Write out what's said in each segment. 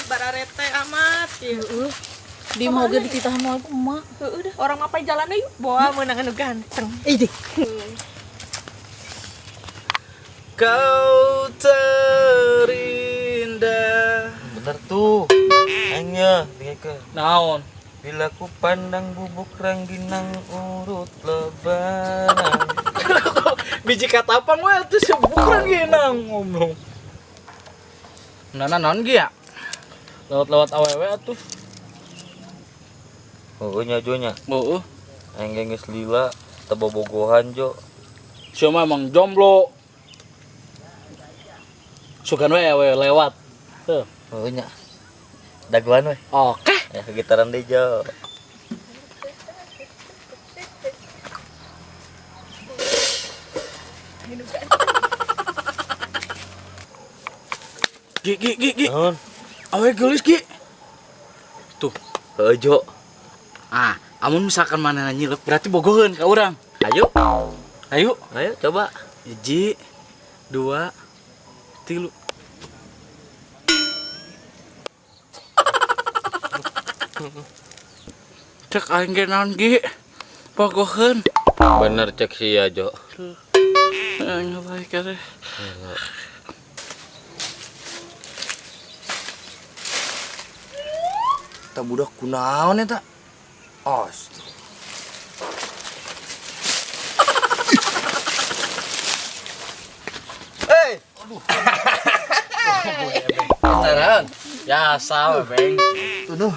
Bararete amat ieu. Heeh. Di mau ge dititah moal ku emak. Heeh dah, orang mapai jalan yuk. Boa meunang anu ganteng. Ih deh. Kau terindah. Bener tuh. Hanya dengarkan. Naon? Bila ku pandang bubuk rangginang urut lebaran. Biji katapang we atuh si bubuk rangginang ngomong. Nah, naon ge ya? Lewat-lewat awewe atuh. Oh, nya Jo nya. Heeh. Aing ge geus lila teu bobogohan Jo. Sia mah emang jomblo. Sugan we awewe lewat. Tuh. Oh nya. Dagoan we. Oke. Ya gitaran deui Jo. Gi gi gi gi. Naon? Awewe geulis gi. Tuh. Heuh Jo. Ah, amun misalkan manehna nyilep berarti bogoheun ka urang. Ayo. Ayo. Ayo coba. 1, 2, 3. Cek aing ge naon gi? Bogoheun. Bener cek sia Jo. Aing ngabaik teh. Eta budak kunaon eta? Astaga. Hei. Aduh. Beneran. Ya sawe, Beng. Tuh.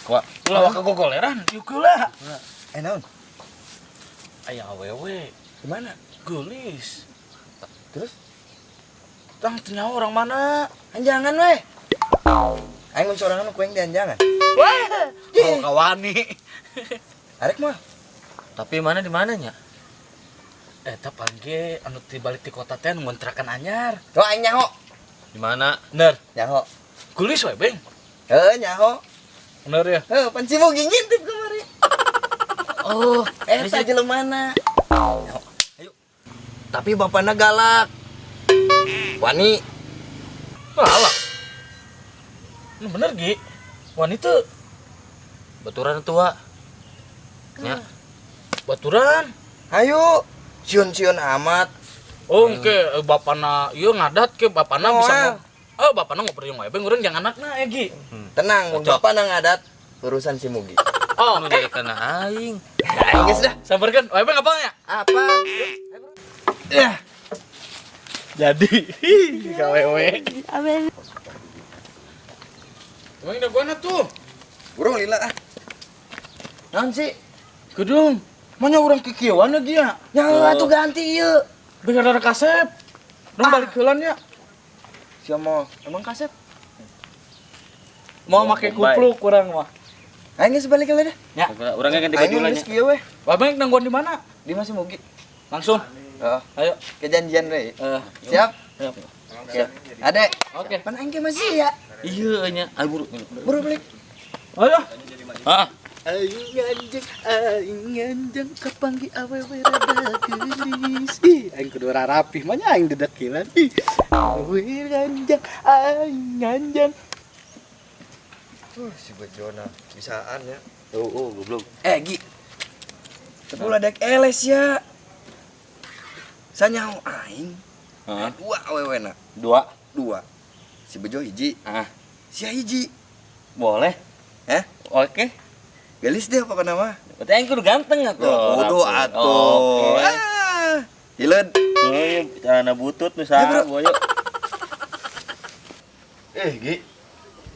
Wah, ulah waka gogoleran, yuk lah. Eh naon? Aya awewe, Gimana? geulis. Terus? Tang teu nyaho orang mana? Anjangan weh. Aing mun sorangan ku aing di anjangan. Wah, oh, kawani. Arek mah. Tapi mana di mananya? Eta pangge anu ti balik ti kota teh nu ngontrakan anyar. Tuh aing nyaho. Di mana? Bener. Nyaho. Geulis we, Beng. Heuh nyaho. Bener ya? Heuh, pan si Mugi ngintip kamari. Oh, eta jelemana. Nyaho. Ayo. Tapi bapana galak. Wani. Galak. Ini bener Gi. Wani tuh baturan tua. Nya. Baturan. Ayo. Siun-siun amat. Oh, engke bapana ieu ngadat ke bapana Oh, bisa ah. Oh, bapana ngobrol jeung wae beng urang jeung anakna ya Gi. Tenang, mun Cocok. bapana ngadat urusan si Mugi. Oh, Nu jadi kana aing. Aing geus dah. Samperkeun wae beng apa nya? Apa? Ya. Jadi, KWW. Emang udah gua tuh. Burung lila ah. Naon sih? Gedung. Manya urang kikieuan lagi ya? Ya atuh ganti ieu. Bener ada kasep. Urang balik heulan nya. Sia mau emang kasep? Mau make kupluk urang mah. Aing geus balik heula dah. Ya. Urang ge ganti Aing baju lah geus nya. kieu weh. Babeng nangguan di mana? Di Mas Mugi. Langsung. Heeh. Ayo. Kejanjian we. Siap? Siap. Siap. Ade. Oke. Pan aing ge masih ya. Iya nya. Ayo buru. Buru balik. Ayo. Hah? Aing nganjeng kapanggih awewe rada geulis. Ih, aing kudu rarapih mah nya aing dedekilan. Ih, awewe nganjeng, aing nganjeng. Tuh si Bejona bisaan ya. Oh, oh goblok. Eh, Gi. Tepula dek eles ya. Sanyaho aing. Heeh. Dua awewena. Dua. Dua. Si Bejo hiji. Ah. Sia hiji. Boleh. Hah? Oke. Gelis deh pokoknya mah. Berarti aing kudu ganteng atuh. Kudu atuh. Oke. Ah. Hileud. Oh, celana butut nu Ya, saha bro. boyo. Eh, Gi.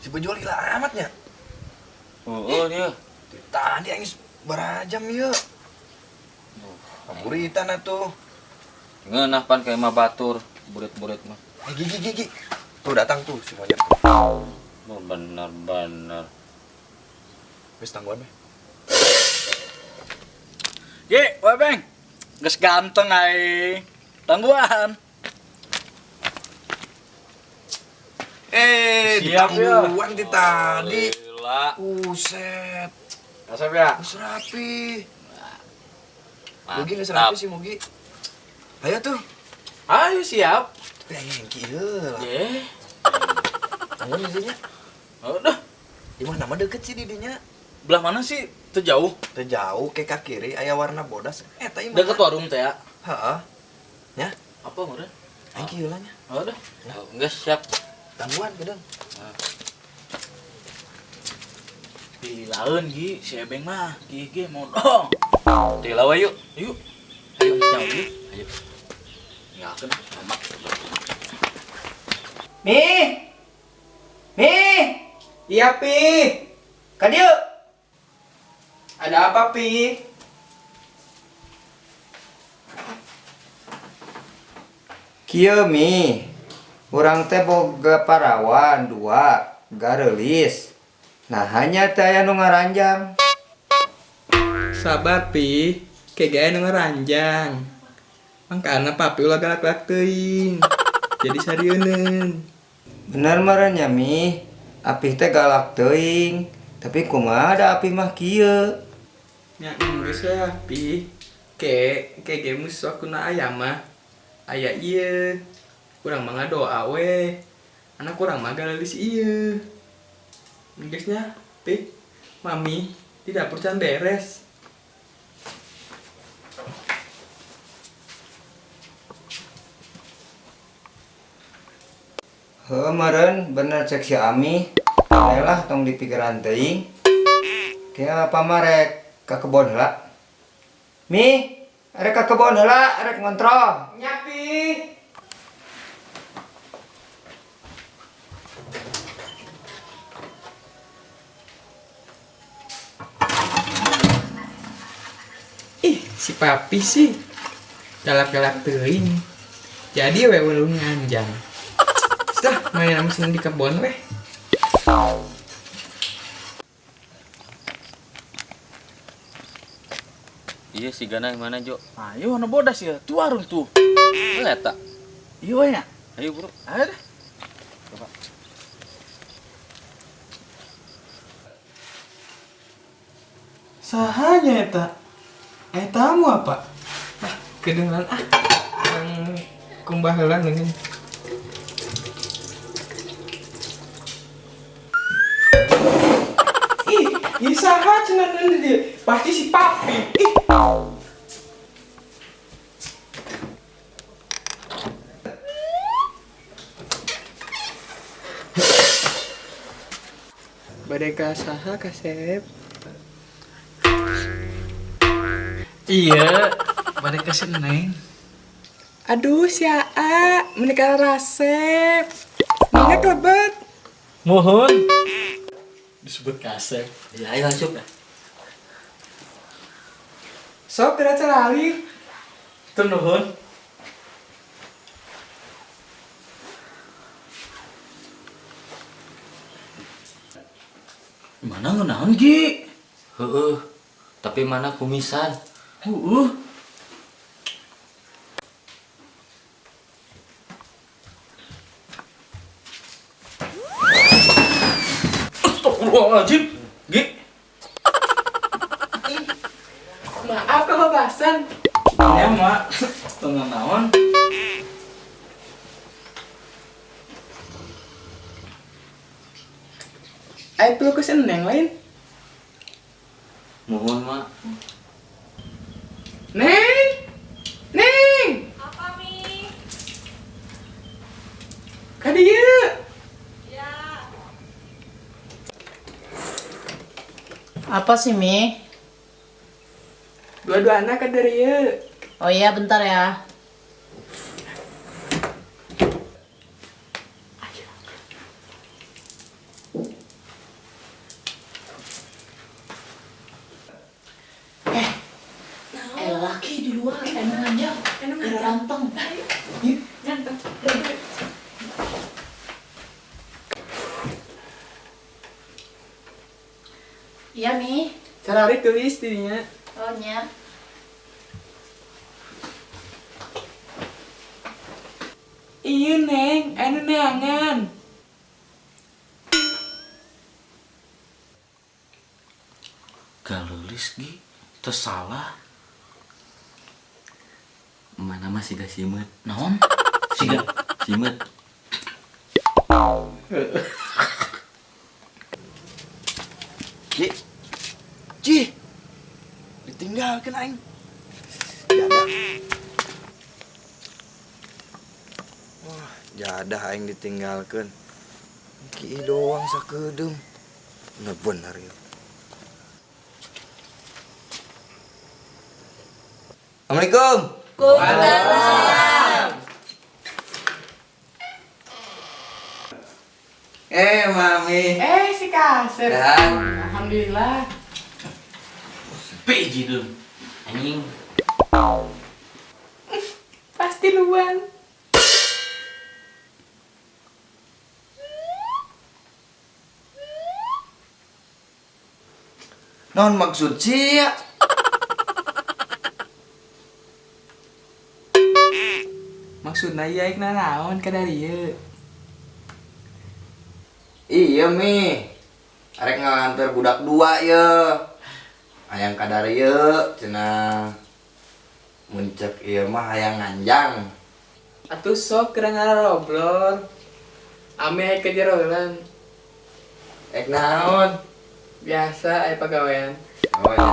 Si Bejo lila amatnya. Oh, dia. Tadi aing berajam ieu. Favoritan atuh. Ngeunah pan kayak mah batur, burit-burit mah. Eh, Gi, Gi, Gi, Gi. Tuh datang tuh si monyet. Oh, bener-bener. Wis tangguhan weh. Gi, wae beng. Geus ganteng aing. Tangguhan. Eh, Siap, ya. ditangguhan di tadi. Gila. Buset. Kasep ya? Geus rapi. Mugi geus Mantap. rapi sih Mugi. Ayo tuh. Ayo siap. Tapi aing yang kieu lah. Ye. Tangguhan isinya. Udah, Di mana mah deket sih didinya. Belah mana sih? Teu jauh. Teu jauh ke ka kiri aya warna bodas. Eta imah. Deket warung teh ya. Heeh. Nya, Apa meureun? aing kieu lah nya. Udah. Geus siap. Tangguhan gedeng. Dilaeun Gi, si Ebeng mah, Gi ge modong. Teu we yuk. Yuk. Ayo jauh yuk. Ayo. Nggak kena amat. Mi. Mi. Iya, Pi. Ka dieu. Ada apa, Pi? Kieu Mi. Urang teh boga parawan dua, gareulis. Nah, hanya teh aya nu ngaranjang. Sabar, Pi. Kayak gaya nu ngaranjang. Mangkana papi ulah galak-galak teuing. Jadi sarieuneun. Bener meureun nya Mi. Apih teh galak teuing. Tapi kumaha da apih mah kieu. Nya geus lah, Pi. Ke ke ge musuh kuna aya mah. Aya ieu. Kurang mah ngadoa we. Anak kurang mah gareulis ieu. Geus nya, Pi. Mami di dapur can beres. Heuh meureun bener cek si Ami. Lah tong dipikiran teuing. Kaya apa mah rek ka kebon heula. Mi, rek ka kebon heula, rek ngontrol. Nya, Pi. Ih, si papi sih galak-galak teuing. Jadi we lu nganjang. Sudah, main sama di kebon weh. Iya si Gana yang mana, Jo? Ayo warna bodas ya, tuh warung tuh. Oh, eta. Iya we nya. Ayo, Bro. Ayo deh. Sahanya eta. Tamu apa? Ah, kedengeran ah. Yang kumbah heula leungeun. Ih, ih saha cenah dia? Pasti si papi. Ih. Bade ka saha kasep? Iya, bade ka si Neng. Aduh, si Aa, menikah rasep. Mangga kelebet. Mohon. Disebut kasep. Ya, ayo asup. Sok geura celalir. Teu nuhun. Mana ngeunaheun, Gi? Heeh. Tapi mana kumisan? Heeh. Astagfirullahaladzim. Gi. Maaf kebebasan. Ya, Mak. Tengah naon? Ayo perlu ke Neng lain. Mohon, Mak. Neng! Neng! Apa Mi? Ka dieu. Ya. Apa sih, Mi? Dua-duana ka dieu. Oh iya, bentar ya. Laki di luar, emang aja, ada ranteng. Ganteng. Iya, Mi. Cararik tulis dirinya. Oh, nya. Iya, Neng. Anu neangan. Galeulis, Gi. Teu salah. Mana mah siga simeut. Naon? Siga simeut. Ditinggalkeun aing. Jadah. Wah, jadah aing ditinggalkeun. Ki doang sakedeung. Bener-bener ya. Assalamualaikum. Waalaikumsalam. Mami. Si Kasep. Alhamdulillah. Sepi dun. Anjing. Pasti luang. Non maksud sia. Maksudna ieu aing nanaon ka dieu? Iya Mi. Arek nganter budak dua ye. Hayang ka dieu cenah. Mun cek ieu mah hayang nganjang. Atuh sok keur ngarobrol. Ame aya ka jerolan. Ek naon? Biasa aya pagawean. Oh iya.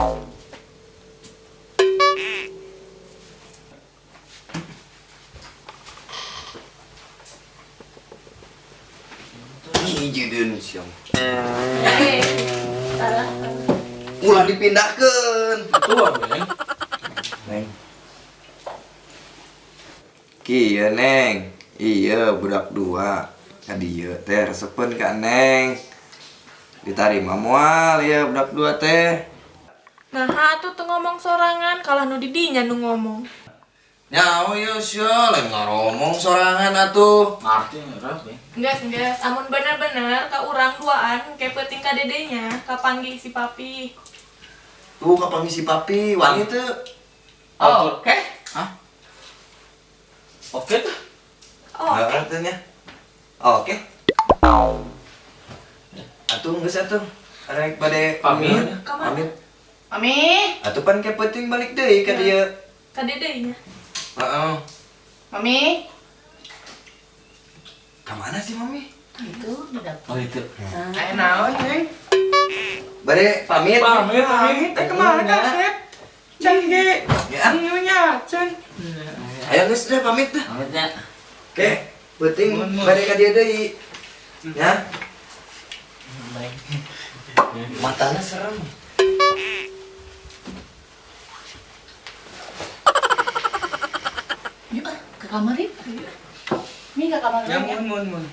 Hiji siang. Ulah dipindahkeun. Tuh, Neng. Neng. Kieu Neng. Iya budak dua. Ka dieu teh resepeun ka Neng. Ditarima moal ieu budak dua teh. Nah, atuh teu ngomong sorangan kalah nu di dinya nu ngomong. Nyaho ieu sia lain ngaromong sorangan atuh. Ngarti ngeras, Beng. Enggeus, amun bener-bener ka urang duaan ke peuting ka dedenya, kapanggih si papi. Tuh kapanggih si papi, wani teu. Oh, oke. Hah? Oke tuh. Oh, oke. Heeh teh nya. Oke. Atuh geus atuh. Arek bade Pamit. Kamana? Pamit. Mami. Atuh pan ke peuting balik deui ka dieu. Ka dedenya. Heeh. Mami. Ka mana sih Mami? Itu di dapur. Oh itu. Aya naon, Neng? Bade pamit. Pamit, pamit. Teh kemana Kasep? Can ge. Ya. Nyonya, can. Ayo geus deh pamit dah. Pamitnya. Oke, peuting bade ka dieu deui. Ya. Baik. Matanya serem. Yuk ah, ke kamar yuk. Mi ke kamar Ya dulu ya. mun mun mun.